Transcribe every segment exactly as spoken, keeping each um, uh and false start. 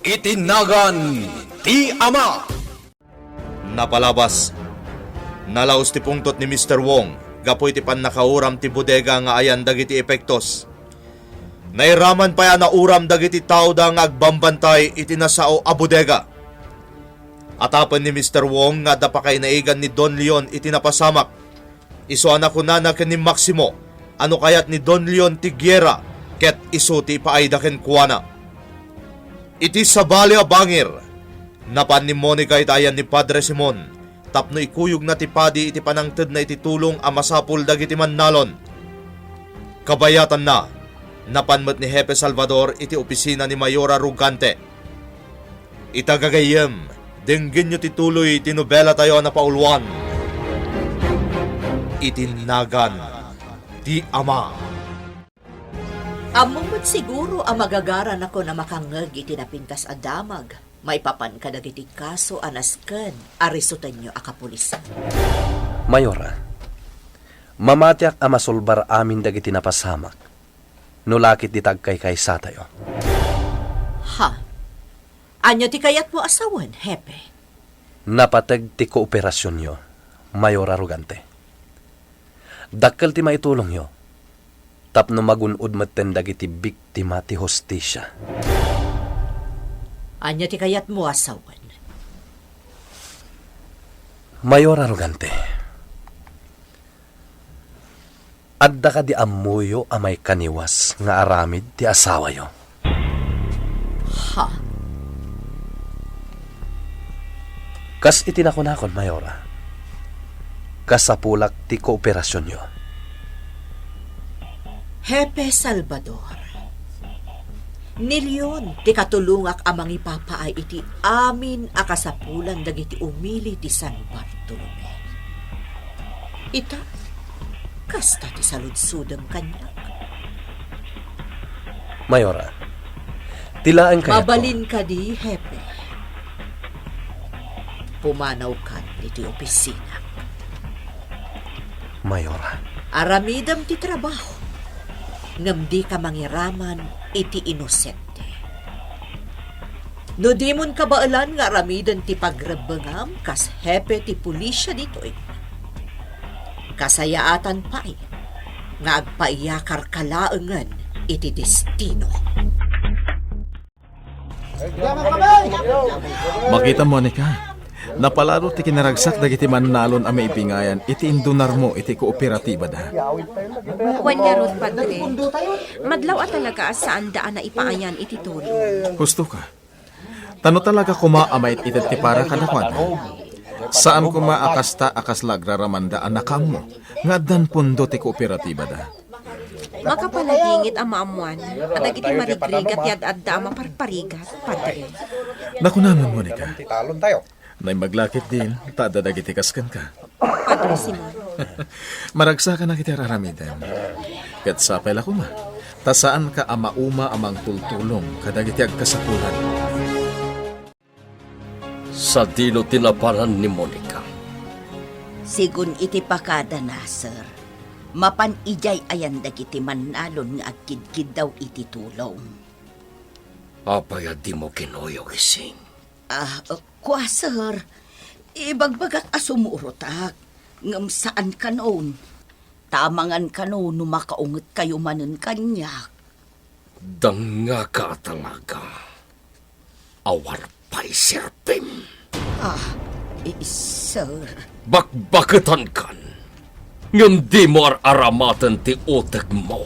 Iti nagan ti Ama. Napalabas, nalaus ti pungtot ni Mister Wong gapu iti pannakauram ti bodega nga ayan dagiti epektos. Nairaman pay a nauram dagiti taoda nga agbambantay iti nasao a bodega. Atapen ni Mister Wong nga adda pakainaigan ni Don Leon iti napasamak, isu a nakunana ken ni Maximo a no kayat ni Don Leon ti giera ket isu ti ipaayda kenkuana. Iti sabali a bangir, napan ni Monica iti ayan ni Padre Simon tapno ikuyogna ti padi iti panangtedna iti tulong a masapul dagiti mannalon. Kabayatanna, napan met ni Hepe Salvador iti opisina ni Mayor Arrogante. Ita gagayyem, denggenyo ti tuloy ti nobelatayo a napauluan, Iti Nagan ti Ama. Ammom met siguro a magagaranakon a makangngeg iti napintas a damag maipapan kadagiti kaso a nasken a risutenyo a kapulisan. Mayora, mamatiak a masulbar amin dagiti napasamak, no lakit dita agkaykaysatayo. Ha? Ania ti kayatmo a sawen, Hepe? Napateg ti kooperasionyo, Mayor Arrogante. Dakkel ti maitulongyo tapno magun-od metten dagiti biktima ti hustisia. Ania ti kayatmo a sawen? Mayor Arrogante, adda kadi ammoyo a maikaniwas nga aramid ti asawayo? Ha? Kas iti nakunakon, Mayora, kasapulak ti kooperasionyo. Hepe Salvador, ni Leon ti katulongak a mangipapaay iti amin a kasapulan dagiti umili ti San Bartolome. Ita, kasta ti saludsodem kaniak. Mayora, ti laeng kayatko. Mabalin kadi, Hepe. Pumanawkan iti opisina. Mayora. Aramidem ti trabaho, ngem dika mangiraman iti inosente. No dimon kabaelan nga aramiden ti pagrebbengam kas hepe ti pulisia ditoy, kasayaatan pay nga agpaiyakarka laengen iti destino. Makita, Monica, napalalo ti kinaragsak dagiti mannalon a maibingayan iti indunarmo iti kooperatibada. Wen ngarud, Padre, madlaw a talaga a saanda a naipaayan iti tulong. Husto ka. Ta no talaga koma a mait-ited ti para kadakuada, saan koma a kasta a kasla agraramanda a nakammo nga addan pondo ti kooperatibada. Makapaladingit a maammoan a dagiti marigrigat ti ad-adda a maparparigat, Padre. Nakunamon, Monica. Naimbag la ketdin ta adda dagiti kas kenka. Padre Simon. Maragsakanak iti ar-aramidem. Ket sapay la koma, ta saanka a mauma a mangtultulong kadagiti agkasapulan. Sadino ti napanan ni Monica? Sigun iti pakadana, sir, mapan idiay ayan dagiti mannalon nga agkidkiddaw iti tulong. Apay a dimo kinuyog, Ising? Ah, kua, sir. Ibagbagak a sumurotak, ngem saan kanon. Ta amangan kano no makaungetkayo manen kaniak. Dangngaka a talaga. Awan pay serpim. Ah, i-, sir. Bakbaketankan, ngem dimo ar-aramaten ti utekmo.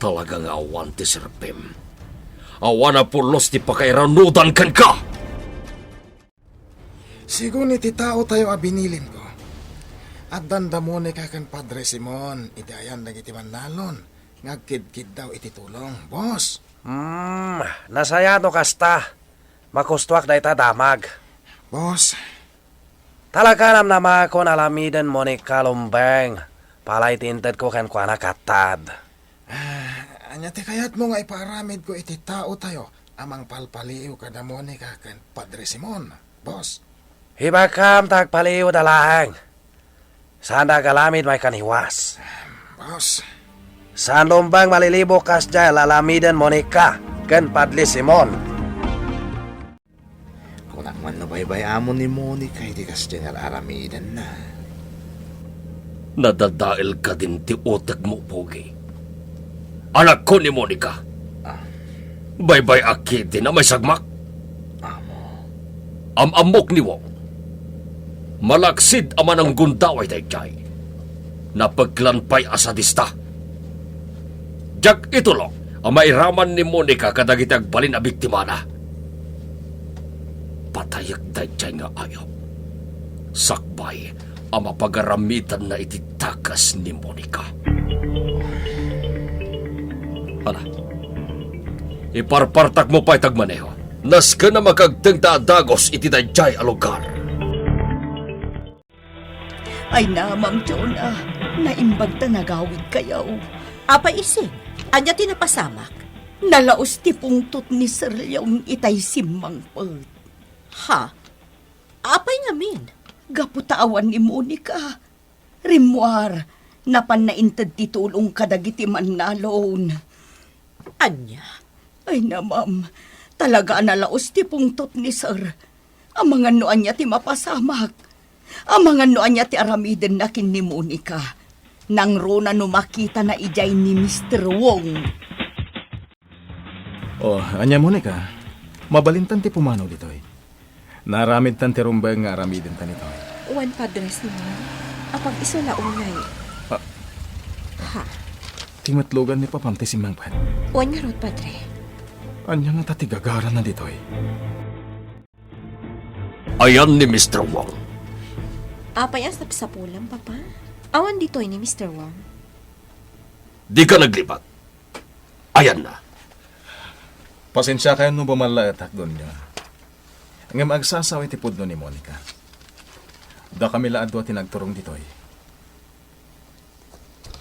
Talaga nga awan ti serpim. Awan a pulos ti pakairanudan kenka. Sigun iti taotayo a binilinko, addan da Monica ken Padre Simon iti ayan dagiti mannalon nga agkidkiddaw iti tulong, boss. Hmm, nasayaat no kasta. Makustoak dayta damag. Boss. Talaga namnamaakon a aramiden Monica Lumbeng. Palay ti intedko kenkuana kattad. Ah, ania ti kayatmo nga ipaaramidko iti taotayo a mangpalpaliiw kada Monica ken Padre Simon, boss? Ibagkam ta agpaliiwda laeng. Saanda agaramid maikaniwas. Boss. Saan Lumbeng malilibok kasdiay a aramiden Monica ken Padre Simon. Ngem no baybay-am ni Monica iti kasdiay nga ar-aramidenna. Nadadael kadin ti utekmo, Pogi. Anakko ni Monica. Ah. Baybay-ak ketdin a maisagmak. Amo. Am-ammok ni Wong. Malaksid a mananggundaway daydiay. Napeklan pay a sadista. Diak itulok a mairaman ni Monica kadagiti agbalin a biktimana. Patayek daydiay nga ayup. Sakbay a mapagaramidanna iti dakes ni Monica. Hala, iparpartakmo pay ti agmaneho. Nasken a makaagteng ta a dagus iti daydiay a lugar. Ay na, Ma'am Jonah, naimbag ta nagawidkayo. Apay Ising, ania ti napasamak? Nalaos ti pungtot ni Sir Leon itay simmangpet. Ha? Apay ngamin? Gapu ta awan ni Monica. Rimmuar, napanna inted ti tulong kadagiti mannalon. Ania? Ay na, ma'am. Talaga a nalaos ti pungtot ni Sir. Amangan no ania ti mapasamak. Amangan no ania ti aramidenna ken ni Monica. Nangruna no makitana idiay ni Mister Wong. Oh, ania, Monica? Mabalintan ti pumanaw ditoy. Naaramidtan ti rumbeng nga aramidenta ditoy. Wen, Padre Simon. Apag-isu la unay. Ah. Ha? Ti metlogan ni Papam ti simmangpet. Wen ngarud, Padre. Ania ngata ti gagaranna ditoy? Ayan ni Mister Wong. Apay a sapsapulam, Papa? Awan ditoy ni Mister Wong. Dika naglipat. Ayanna. Pasensiakayon no bumallaetak, Don Leon. Ngem agsasao iti pudno ni Monica. Dakami la a dua ti nagturong ditoy.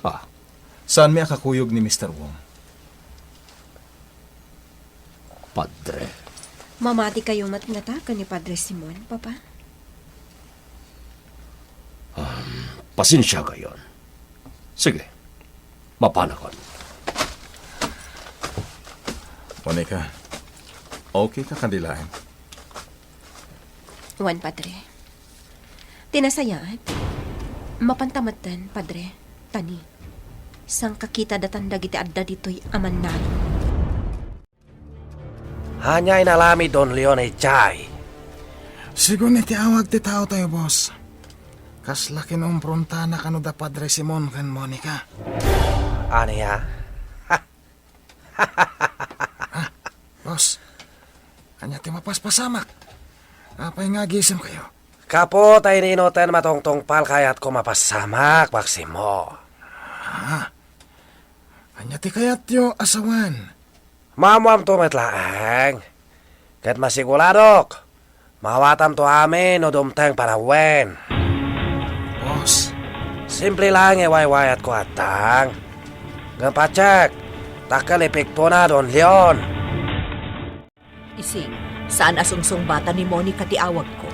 Ah. Saanmi a kakuyog ni Mister Wong? Padre. Mamatikayo met ngata ken ni Padre Simon, Papa? Um, pasensiakayon. Sige. Mapanakon. Monica, okay ka kadi laeng? Wen, Padre. Ti nasayaat, mapanta metten, Padre, tani, sangkakita datan dagiti adda ditoy a mannalon. Ania inaramid Don Leon idiay? Sigun iti awag ti taotayo, boss. Kasla kinumprontana kano da Padre Simon ken Monica. Ania? Ha? Boss, ania ti mapaspasamak? Apay nga agisemkayo? Gapu ta ininutan matungtungpal kayatko mapaspasamak, Maximo. Ha? Ania ti kayatyo a sawen? Maammoamto met laeng. Ket masiguradok, maawatamto amin no dumteng panawen. Boss. Simple laeng ti waywayatko, adda. Ngem patiek, dakkel ti epektona, Don Leon. Ising, saan a sungsungbatan ni Monica ti awagko.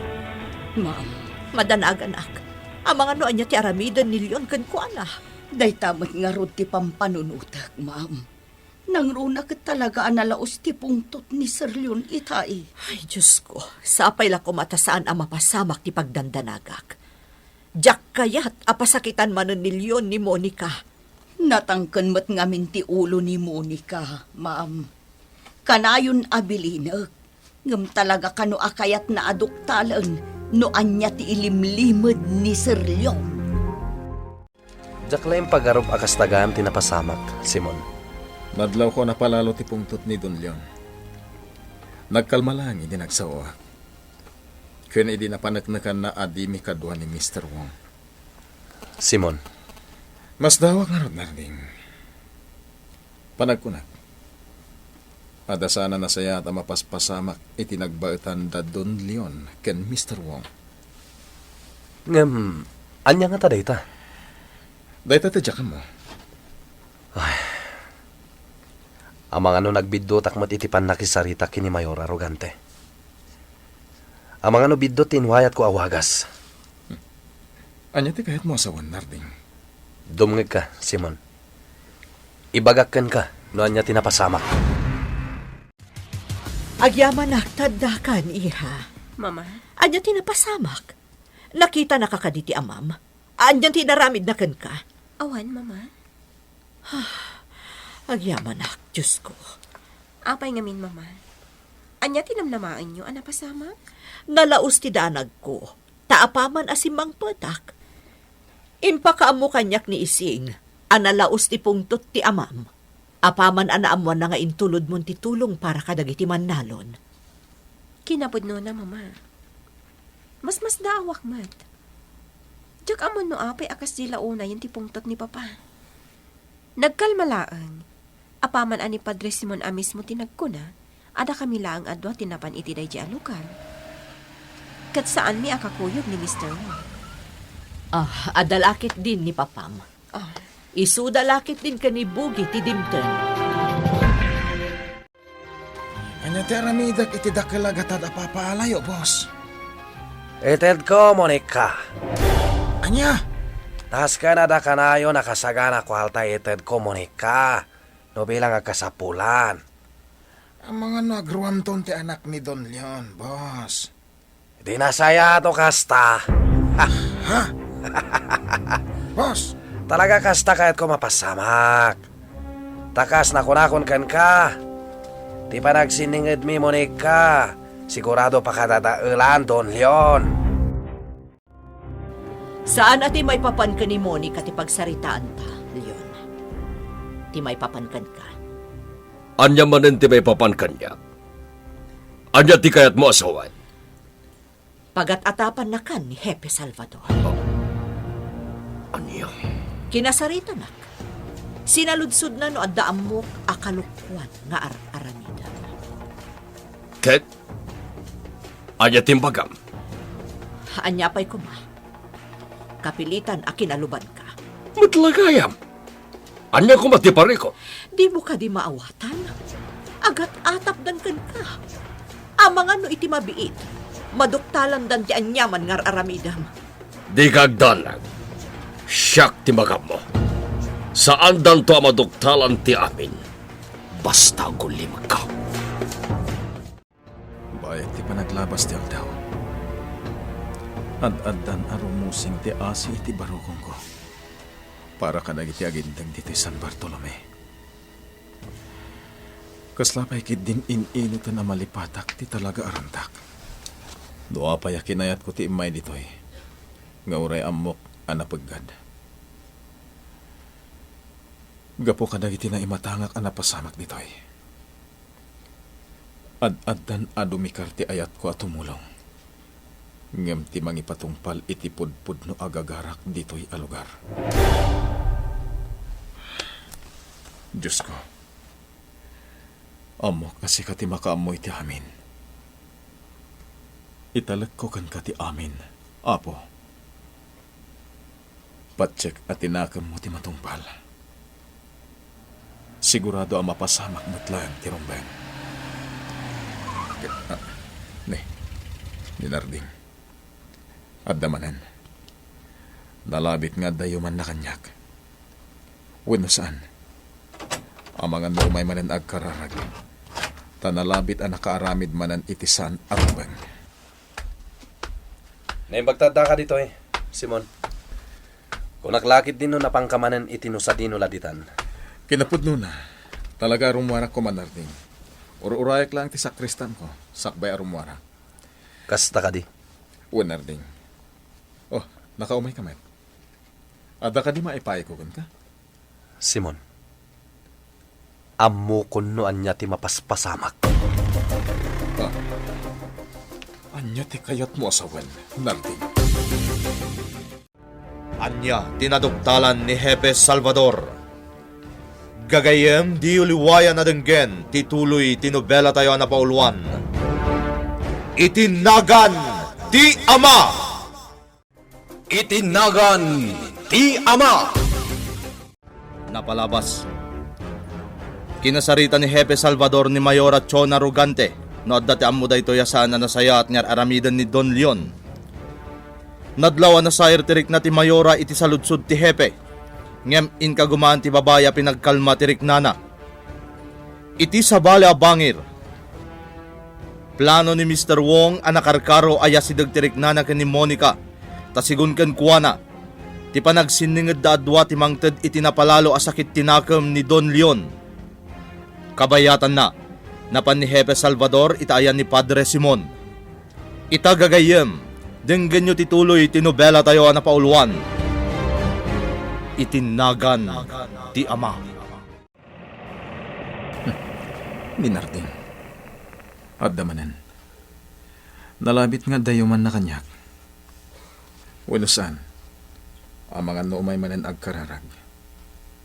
Ma'am. Madanaganak. Amangan no ania ti aramiden ni Leon kenkuana. Dayta met ngarud ti pampanunotek, ma'am. Nangruna ket talaga a nalaos ti pungtot ni Sir Leon itay. Ay, Diosko, sapay la koma ta saan a mapasamak ti pagdandanagak. Diak kayat a pasakitan manen ni Leon ni Monica. Natangken met ngamin ti ulo ni Monica, ma'am. Kanayon a bilinek, ngem talaga kano a kayatna a duktalen no ania ti ilimlimed ni Sir Leon. Diak la impagarup a kasta gayam ti napasamak, Simon. Nadlawko a napalalo ti pungtot ni Don Leon. Nagkalma laeng idi nagsaoak ken idi napaneknekanna a dimi kadua ni Mister Wong. Simon. Masdaawak ngarud, Narding. Panagkunak, adda saan a nasayaat a mapaspasamak iti nagbaetan da Don Leon ken Mister Wong. Ngem, ania ngata dayta? Dayta ti diak ammo. Ay. Amangan no nagbiddutak met iti pannakisaritak ken ni Mayor Arrogante. Amangan no biddut ti inwayatko a wagas. Ania ti kayatmo a sawen, Narding? Dumngegka, Simon. Ibagak kenka no ania ti napasamak. Agyamanak ta addakan, iha. Mama? Ania ti napasamak? Nakitanaka kadi ti amam? Ania ti inaramidna kenka? Awan, Mama. Agyamanak, Diosko. Apay ngamin, Mama? Ania ti namnamaenyo a napasamak? Nalaus ti danagko, ta apaman a simmangpetak, impakaammo kaniak ni Ising a nalaus ti pungtot ti amam. Apaman a naammoanna nga intulodmon ti tulong para kadagiti mannalon. Kinapudnona, Mama. Masmasdaawak met. Diak ammo no apay a kasdi la unayen ti pungtot ni Papa. Nagkalma laeng, apaman a ni Padre Simon a mismo ti nagkuna a dakami laeng a dua ti napan iti daydi a lugar. Ket saanmi a kakuyog ni Mister Wong. Ah, adda la ketdin ni Papam. Ah. Isuda la ketdin ken ni Bugi ti dimteng. Ania ti aramidek iti dakel a gatad a papaalayo, boss? Itedko, Monica. Ania? Nasken a dakanayon a kasagana kuarta itedko, Monica, no bilang agkasapulan. Amangan no agruamton ti anak ni Don Leon, boss. Di nasayaat no kasta. Ha? Boss! Talaga kasta kayatko mapasamak. Ta kas nakunakon kenka, ti panagsinningedmi, Monica, sigurado pakadadaelan, Don Leon. Saan a ti maipapan ken ni Monica ti pagsaritaanta, Leon. Ti maipapan kenka. Ania manen ti maipapan kaniak? Ania ti kayatmo a sawen? Pagat-atapannakan ni Hepe Salvador. Ah, ania? Kinasaritanak. Sinaludsodna no adda ammok a kalokuan nga ar-aramidem. Ket? Ania ti imbagam? Ania pay koma? Kapilitan a kinalubanka. Met la gayam! Ania koma ti parikut? Dimo kadi maawatan? Agat-atapdan kenka. Amangan no iti mabiit, maduktalandan ti aniaman nga ar-aramidem. Dika agdanag. Siak ti magammo. Saandanto a maduktalan ti amin. Basta agulimka. Bayat ti panaglabas ti aldaw, ad-addan a rumusing ti asi iti barukongko para kadagiti aginteg ditoy San Bartolome. Kasla pay ketdin in-inutan a malipatak ti talaga a rantak. No apay a kinayatko ti immay ditoy, nga uray ammok a napeggad. Gapu kadagiti naimatangak a napasamak ditoy, ad-addan a dumikar ti ayatko a tumulong, ngem ti mangipatungpal iti pudpudno a gagarak ditoy a lugar. Diosko, ammok a sika ti makaammo iti amin. Italekko kenka ti amin, Apo. Patiek a ti nakemmo ti matungpal. Sigurado a mapasamak met laeng ti rumbeng. Ah, ne, ni Narding. Adda manen. Nalabit nga adda yumanna kaniak. Wenno saan? Amangan no umay manen agkararag. Ta nalabit a nakaaramid manen iti saan a rumbeng. Naimbag ta addaka ditoy, Simon. Kunak la ketdin no napanka manen iti no sadino la ditan. Kinapudnona, talaga a rummuarak koma, Narding. Ur-urayak laeng ti sakristanko, sakbay a rummuarak. Kasta kadi? Wen, Narding. Oh, nakaumayka met. Adda kadi maipayko kenka? Simon, ammokon no ania ti mapaspasamak. Ah, ania ti kayatmo a sawen, Narding? Ania ti naduktalan ni Hepe Salvador? Gagayyem, diyo liwayan a denggen ti tuloy ti nobelatayo a napauluan, Iti Nagan ti Ama. Iti Nagan ti Ama. Napalabas. Kinasarita ni Hepe Salvador ni Mayora Chona Rogante no adda ti ammo daytoy a saan a nasayaat nga ar-aramiden ni Don Leon. Nadlaw a nasair ti rikna ti Mayora iti saludsod ti Hepe, ngem inkagumaan ti babai a pinagkalma ti riknana. Iti sabali a bangir, Plano ni Mister Wong a nakarkaro a yasideg ti riknana ken ni Monica, ta sigun kenkuana, ti panagsinningedda a dua ti mangted iti napalalo a sakit ti nakem ni Don Leon. Kabayatanna, napan ni Hepe Salvador iti ayan ni Padre Simon. Ita gagayyem, denggenyo ti tuloy ti nobelatayo a napauluan, Iti Nagan ti Ama. Ni Narding. Adda manen. Nalabit nga adda yumanna kaniak. Wenno saan, amangan no umay manen agkararag.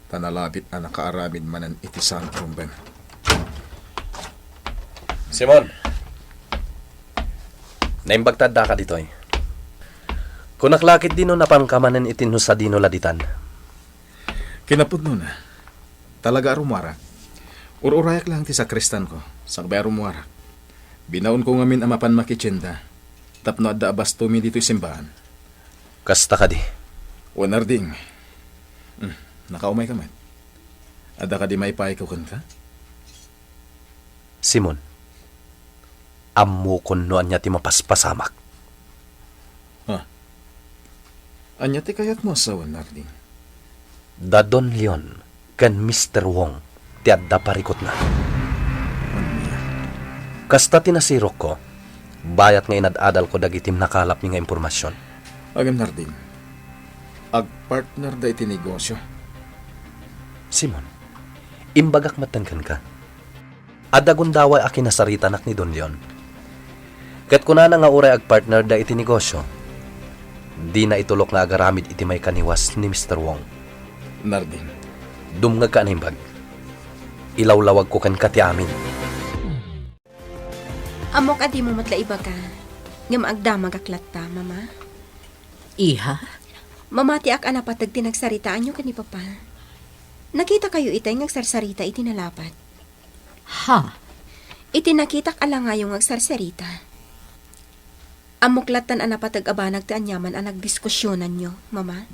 Ta nalabit a nakaaramid manen iti saan a rumbeng. Simon, naimbag ta addaka ditoy. Kunak la ketdi no napanka manen iti no sadino la ditan. Kinapudnona, talaga a rummuarak. Ur-urayak lang ti sakristanko, sakbay a rummuarak. Binaonko ngamin a mapan makitienda, tapno adda a bastomi ditoy simbaan. Kasta kadi. Wen, Narding. Hmm, nakaumayka met. Adda kadi maipayko kenka? Simon, ammokon no ania ti mapaspasamak. Ha? Ania ti kayatmo a sawen, Narding? Da Don Leon ken Mister Wong ti adda parikutna. Ania? Kasta ti nasirokko, bayat nga inad-adalko dagiti nakalapmi nga impormasion. Ngem, Narding, agpartnerda iti negosio. Simon, imbagak metten kenka. Adda gundaway a kinasaritanak ni Don Leon. Ket kunana nga uray agpartnerda iti negosio, dina itulok nga agaramid iti maikaniwas ni Mister Wong. Narding. Dumngegka a naimbag. Ilawlawagko kenka ti amin. Ammok a dimo met la ibaga, ngem agdamagak latta, Mama. Iha? Mamatiak a napateg ti nagsaritaanyo ken ni Papa. Nakitakayo itay nga agsarsarita iti nalapat. Ha? Iti nakitak a langayo nga agsarsarita. Ammok lattan a napateg a banag ti aniaman a nagdiskusionanyo, Mama.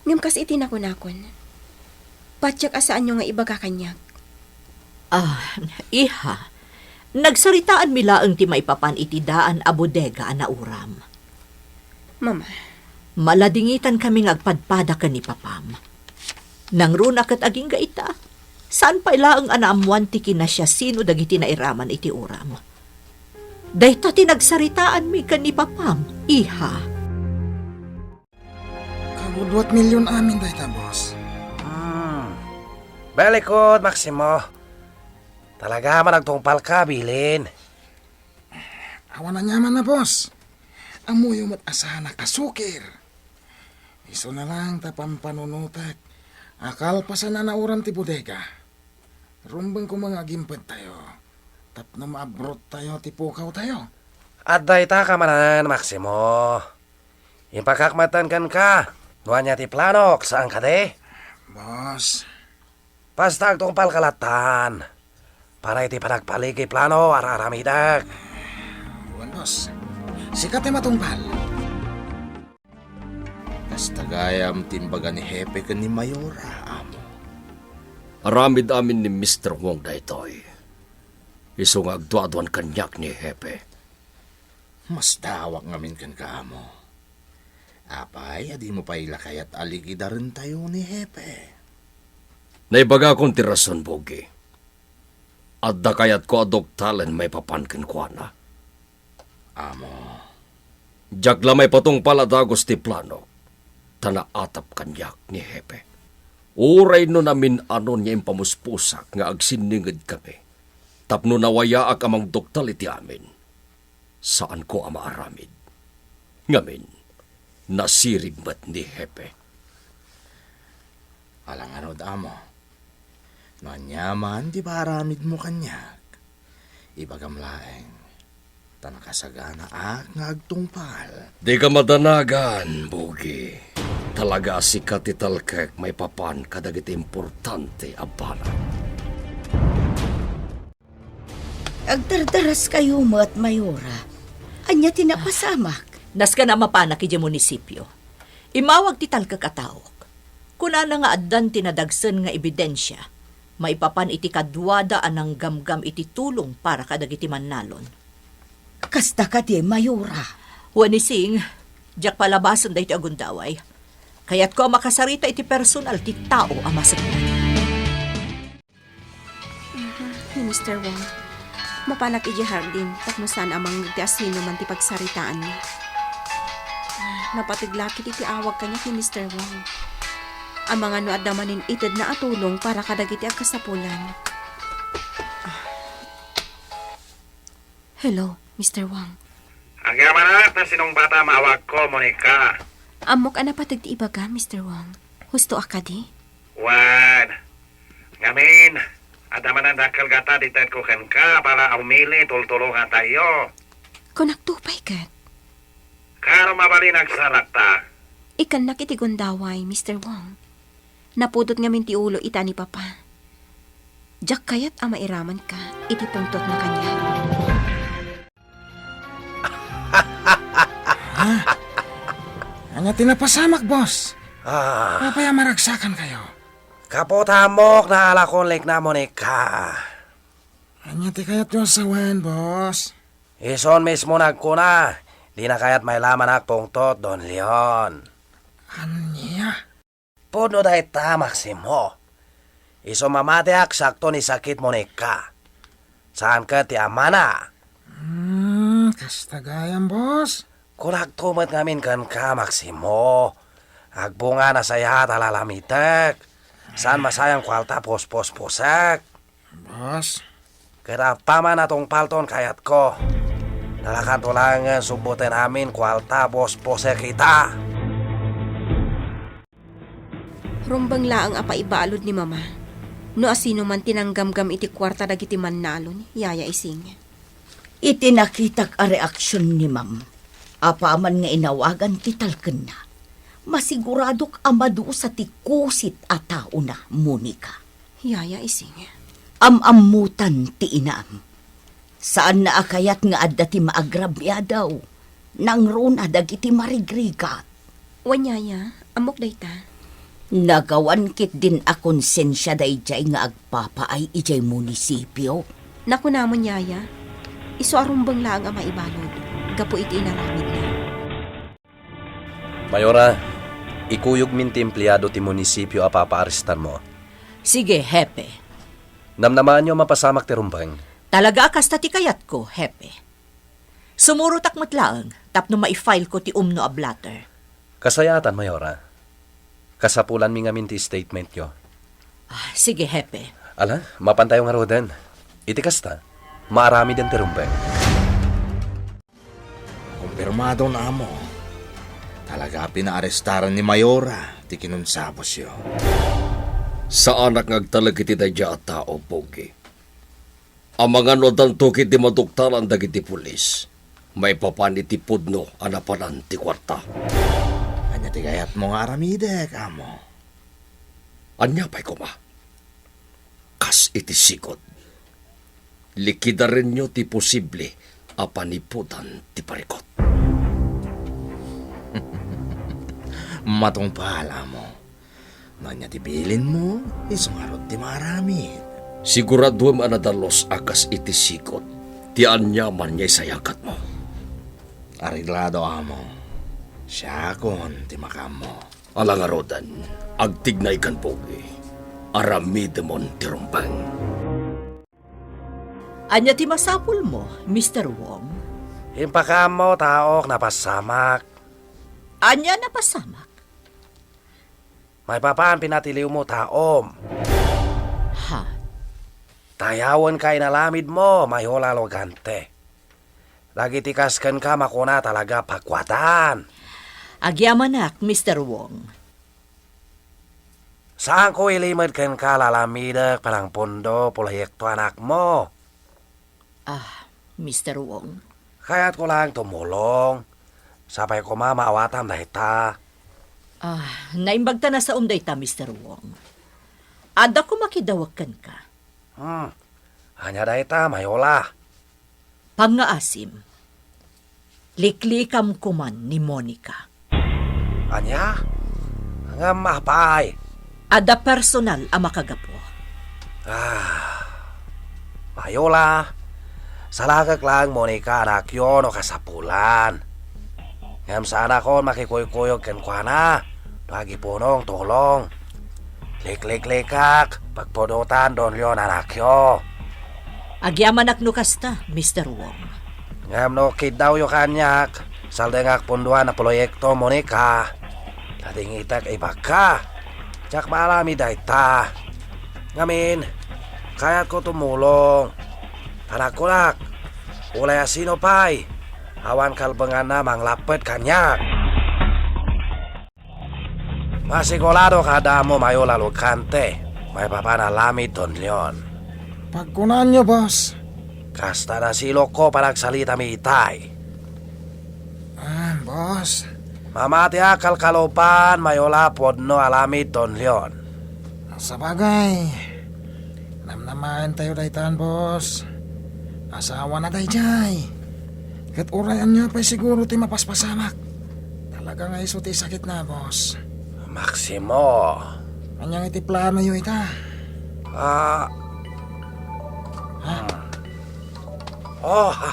Ngem kas iti nakunakon, patiek a saanyo nga ibaga kaniak. Ah, iha, nagsaritaanmi laeng ti maipapan iti daan a bodega a nauram. Mama. Maladingitankami nga agpadpada ken ni Papam. Nangruna ket agingga ita, saan pay laeng a naammoan ti kinasiasino dagiti nairaman iti uram. Dayta ti nagsaritaanmi ken ni Papam, iha. Kaduaduat milyon amin dayta, boss. Hmm. Very good, Maximo. Talaga man agtungpalka, bilin. Awan aniamanna, boss. Ammoyo met a saanak a sukir. Isuna lang ta pampanunotek a kalpasan a nauram ti bodega. Rumbeng koma nga agimpedtayo tapno maabrutayo ti pukawtayo. Adda ita ka manen, Maximo. Impakak metten kenka no ania ti planok, saan kadi? Boss. Basta agtungpalka lattan. Para iti panagpaligi plano, ar-aramidek. Wen, boss. Sika ti matungpal. Kasta gayam ti imbaga ni Hepe ken ni Mayora, amo. Aramid amin ni Mister Wong daytoy. Isu nga agduaduan kaniak ni Hepe. Masdawak ngamin kenka, amo. Apay a dimo pay la kayat a ligidarentayo ni Hepe? Naibagakon ti rason, Bogi. Adda kayatko a duktalen maipapan kenkuana. Amo. Diak la maipatungpal a dagus ti planok, ta naatap kaniak ni Hepe. Uray no namin-anon nga impamuspusak nga agsinningedkami tapno nawayaak a mangduktal iti amin, saanko a maaramid. Ngamin, nasirib met ni Hepe. Alangan, amo. No aniaman ti paaramidmo kaniak, ibagam laeng, ta nakasaganaak nga agtungpal. Dika madanagan, Bogi. Talaga a sika ti talkek maipapan kadagiti importante a banag. Agdardaraskayo met, Mayora. Ania ti napasamak? Nasken a mapanak idiay munisipio. Immawag ti talkek a taok. Kunana nga addan ti nadagsen nga ebidensia maipapan iti kaduada a nanggamgam iti tulong para kadagiti mannalon. Kasta kadi, Mayora. Wen, Ising, diak palabasen daytoy a gundaway. Kayatko a makasarita iti personal ti tao a maseknan. Aha, ni Mister Wong. Mapanak idiay hardin tapno saan a mangngeg ti asino man ti pagsaritaanna. Napateg la ketdi ti awag kaniak ni Mister Wong. Amangan no adda manen itedna a tulong para kadagiti agkasapulan. Hello, Mister Wong. Agyamanak ta sinungbat a maawagko, Monica. Ammok a napateg ti ibaga, Mister Wong. Husto a kadi? Wen. Ngamin, adda manen dakkel gata ti tedko kenka para umili tultulongatayo. Kunakto pay ket. Kano mabalin agsarakta? Ikkannak iti gundaway, Mister Wong. Napudot ngamin ti ulo ita ni Papa. Diak kayat a mairamanka iti pungtotna kaniak. Ha? Ania ti napasamak, boss? Ah. Apay a maragsakankayo? Kapo ta ammok naalakon likna, Monica. Ania ti kayatyo a sawen, boss? Ison mismo nagkuna, dina kayat mailamanak pungtot, Don Leon. Ania? Pudno dayta, Maximo. Isu mamatiak sakto ni sakit, Monica. Saan ket ti amana? Hmm, kasta gayam, boss. Kunakto met ngamin kenka, Maximo. Agbunga nasayaat a lalamitek. Saan masayang kuarta posposposek. Boss? Ket apaman a tungpalton kayatko, nalakanto laengen subboten amin kuarta posposek ita. Rumbeng laeng a paibalud ni Mama no asino man ti nanggamgam iti kuarta dagiti mannalon, Yaya Ising. Iti nakitak a reaksion ni Mam, apaman nga inawagan ti talkenna, masiguradok a madusa ti kusit a taona, Monica. Yaya Ising. Am-ammotan ti inam. Saanna a kayat nga adda ti maagrabiadaw. Nangruna dagiti marigrigat. Wen, Yaya, ammok dayta. Nagawan ketdin a konsensia daydiay nga agpapaay idiay munisipio. Nakunamon, Yaya, isu a rumbeng laeng a maibalud gapu iti inaramidna. Mayora, ikuyogmin ti empleado ti munisipio a papaarestarmo. Sige, Hepe. Namnamaanyo a mapasamak ti rumbeng? Talaga a kasta ti kayatko, Hepe. Sumurotak met laeng tapno maifile ko ti umno a blotter. Kasayaatan, Mayora. Kasapulanmi ngamin ti statementyo. Ah, sige, Hepe. Ala, mapantayo ngaruden. Iti kasta, maaramiden ti rumbeng. Kumpirmadon, Amo. Talaga a pinaarestaran ni Mayora ti kinunsaposyo. Saanak nga agtalek iti daydiay a tao, Pogi. Amangan no addanto ketdi maduktalan dagiti pulis maipapan iti pudno a napanan ti kuarta. Ania ti kayatmo nga aramidek, Amo? Ania pay koma? Kas iti sigud, likidarenyo ti posible a panipudan ti parikut. Matungpal, Amo. No ania ti bilinmo, isu ngarud ti maaramid. Siguraduem a nadalus a kas iti sigud ti aniaman nga isayakatmo. Areglado, Amo. Siakon ti makaammo. Ala ngaruden, agtignaykan, Pogi. Aramidemon ti rumbeng. Ania ti masapulmo, Mister Wong? Impakaammo, taok, napasamak. Ania napasamak? Maipapan pinatiliwmo, taom. Ha? Tayawenka inalamidmo, Mayola Logante. Dagiti kas kenka makuna talaga pakuatan. Agyamanak, Mister Wong. Saanko ilimed kenka, lalamidek, panangpondo, proyekto anakmo. Ah, Mister Wong. Kayatko laeng tumulong. Sapay koma maawatam dayta. Ah, naimbag ta nasaom dayta, Mister Wong. Adda koma kidawek kenka. Hmm. Ania dayta, Mayola? Pangngaasim. Liklikam koman ni Monica. Ania? Ngem apay? Adda personal a makagapu. Ah, Mayola, Salagek laeng, Monica, anakyo, no kasapulan. Ngem saanakon makikuykuyog kenkuana no agipunong tulong. Likliklikak, pagpudotan, Don Leon, anakyo. Agyamanak no kasta, Mister Wong. Ngem no kiddawyo kaniak, saldengak punduan a proyekto, Monica. Nadingitek ibagka. Diak maaramid dayta. Ngamin, kayatko tumulong. Panagkunak, ulay a sino pay, awan kalbenganna manglapped kaniak. Masigurado kada mo mayo la lukante, maipapan a lamid, Don Leon. Pagkunaanyo, boss. Kasta nasilokko panagsalitami itay. Ah, boss. Mamati a kalkalopan, mayo la pudno a lamid, Don Leon. Sabagay, namnamaentayo daytan, boss. Asawa na daydiay. Ket uray ania pay siguro ti mapaspasamak. Talaga nga isu ti sakit na, boss. Maximo. Ania nga iti planoyo ita? Ah. Ha? Oh, ha,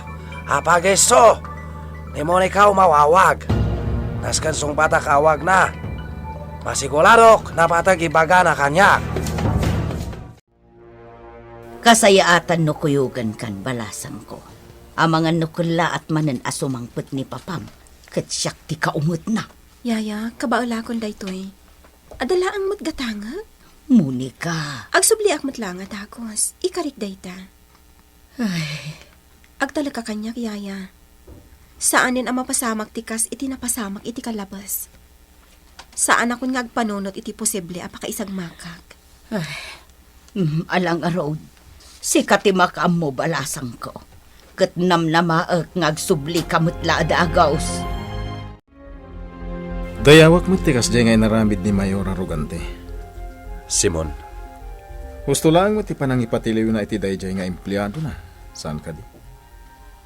apagesso. Ni Monica umawawag. Nasken sungbatak awagna. Masiguradok, napateg ibagana kaniak. Kasayaatan no kuyogenkan, balasangko. Amangan no kellaat manen a sumangpet ni papam, ket siak ti kaungetna. Yaya, kabaelakon daytoy. Adda laeng met gatangek? Monica. Agsubliak met laeng a dagus. Ikarik dayta. Ay. Agtalek a kaniak, Yaya. Saanen a mapasamak ti kas iti napasamak iti kalabes. Saanakon nga agpanunot iti posible a pakaisagmakak. Ay, mm, ala ngarud. Sika ti makaammo, balasangko. Ket namnamaek nga agsublika met la a dagus. Dayawak met ti kasdiay nga inaramid ni Mayor Arrogante. Simon. Husto laeng met ti panangipatiliwna iti daydiay nga empleadona, saan kadi?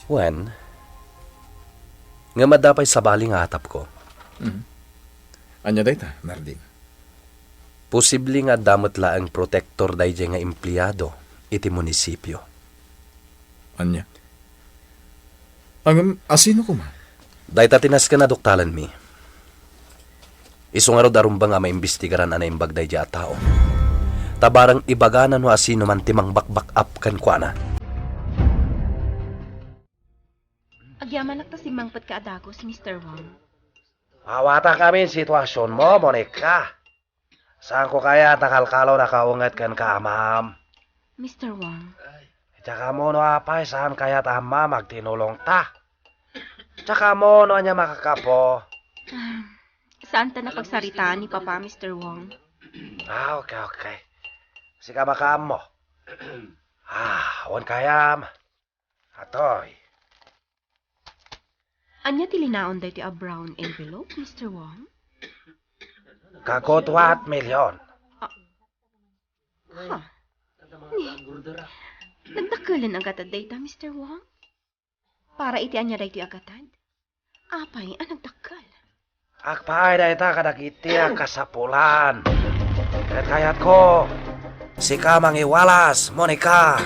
Wen, ngem adda pay sabali nga atapko. Mhm. Ania dayta, Narding? Posible nga adda met laeng protektor daydiay nga empleado iti munisipio. Ania? Ngem, asino koma? Dayta ti nasken a duktalenmi. Isu ngarud a rumbeng a maimbestigaran a naimbag daydiay a tao. Ta bareng ibagana no asino man ti mangbakbak-up kenkuana. Agyamanak ta simmangpetka a dagus, Mister Wong. Awatak amin situasionmo, Monica. Saanko kayat a kalkalo a nakaunget kenka, Amam? Mister Wong. Diak ammo no apay saan kayat a Amam agtinulongta. Diak ammo no ania makakapo. Ah, saan ta napagsaritaan ni Papa, Mister Wong? Ah, okay, okay. Sika makaammo. Ah, awan kayam. Atoy. Ania ti linaon daytoy a brown envelope, Mister Wong? Kagoduat million. Ah. Ha? Ni, nagdakkelen a gatad dayta, Mister Wong? Para iti ania daytoy a gatad? Apay a nagdakkel? Agpaay dayta kadagiti a kasapulan. Ket kayatko, sika mangiwalas, Monica.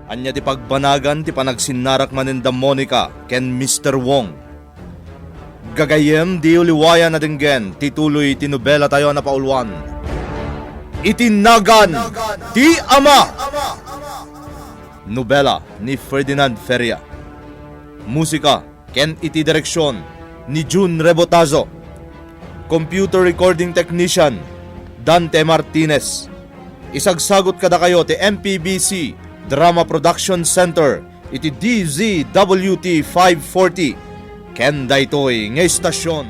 Ania ti pagbanagan ti panagsinnarak manen da Monica ken Mister Wong? Gagayyem, diyo liwayan a denggen ti tuloy ti nobelatayo a napauluan, Iti Nagan ti Ama. Nobela ni Ferdinand Feria. Musika ken iti direksion ni Jun Rebotazo. Computer recording technician, Dante Martinez. Isagsagut kadakayo ti M P B C Drama Production Center iti D Z W T five forty. Ken daytoy nga istasion.